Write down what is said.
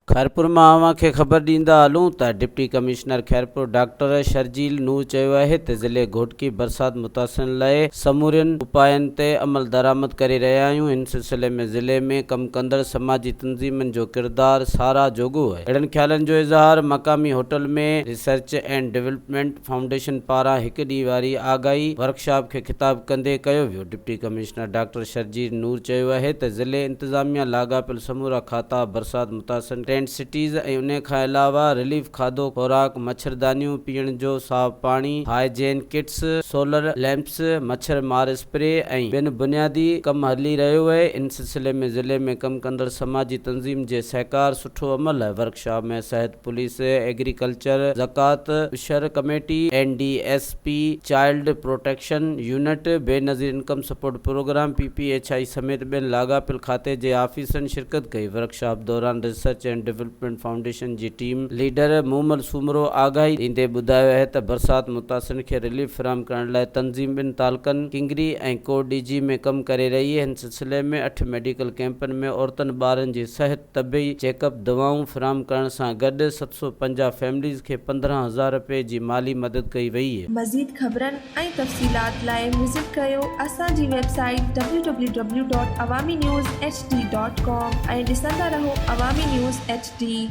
خيرپور مان اوهان کي خبر ڏيندا هلون ته deputy commissioner Khairpur doctor Sharjeel Noor چيو آهي ته ضلعي گهوٽڪي برسات متاثرن لاء سمورين اپائن تي عملدرآمد ڪري رهيا آهيون ان سلسلي ۾ ضلعي ۾ ڪم ڪندڙ سماجي تنظيمن جو ڪردار ساراهه جوڳو آهي اهڙن خيالن جو اظهار مقامي hotel ۾ research and development foundation پاران هڪ ڏينهن واري آگاهي ورڪشاپ کي خطاب ڪندي ڪيو ويو ڊپٽي ڪمشنر ڊاڪٽر شرجيل نور چيو آهي ته ضلعي انتظاميا لاڳاپيل سمورا کاتا برسات متاثرن ٽينٽ سٽيز ۽ انهي کان علاوه رليف کاڌو خوراڪ، مڇردانيون، پيئڻ جو صاف پاڻي، هائيجين ڪٽس، سولر ليمپس، مڇر مار اسپري ۽ ٻين بنيادي ڪم هلي رهيو اهي، ان سلسلي ۾ ضلعي ۾ ڪم ڪندڙ سماجي تنظيم جي سهڪار سٺو عمل آهي، ورڪشاپ ۾ صحت، پوليس، ايگريڪلچر، زڪوات، عشر committee, N D S P, child protection unit, Benazir income support programme, P P H I سميت ٻين لاڳاپيل کاتي جي آفيسرن شرڪت ڪئي. ورڪشاپ دوران ريسرچ اينڊ ڊولپمينٽ فائونڊيشن جي ٽيم ليڊر مومل سومرو آگاهي ڏيندي ٻڌايو آهي ته برسات متاثرن کي رليف فراهم ڪرڻ لاء تنظيم ٻن تعلقن ڪنگري ۽ ڪوٽ ڏيجي ۾ ڪم ڪري رهي آهي، ان سلسلي ۾ اٺ ميڊيڪل ڪئمپن ۾ عورتن ٻارن جي صحت، طبي چيڪ اپ، دوائون فراهم ڪرڻ سان گڏ 750 فيمليز کي 15,000 رپئي جي مالي مدد ڪئي وئي. مزيد خبرن ۽ تفصيلات لاء وزٽ ڪريو اسان جي website W W W dot Awami news H D dot com ۽ ڏسندا رهو عوامي نيوز ايڇ ڊي.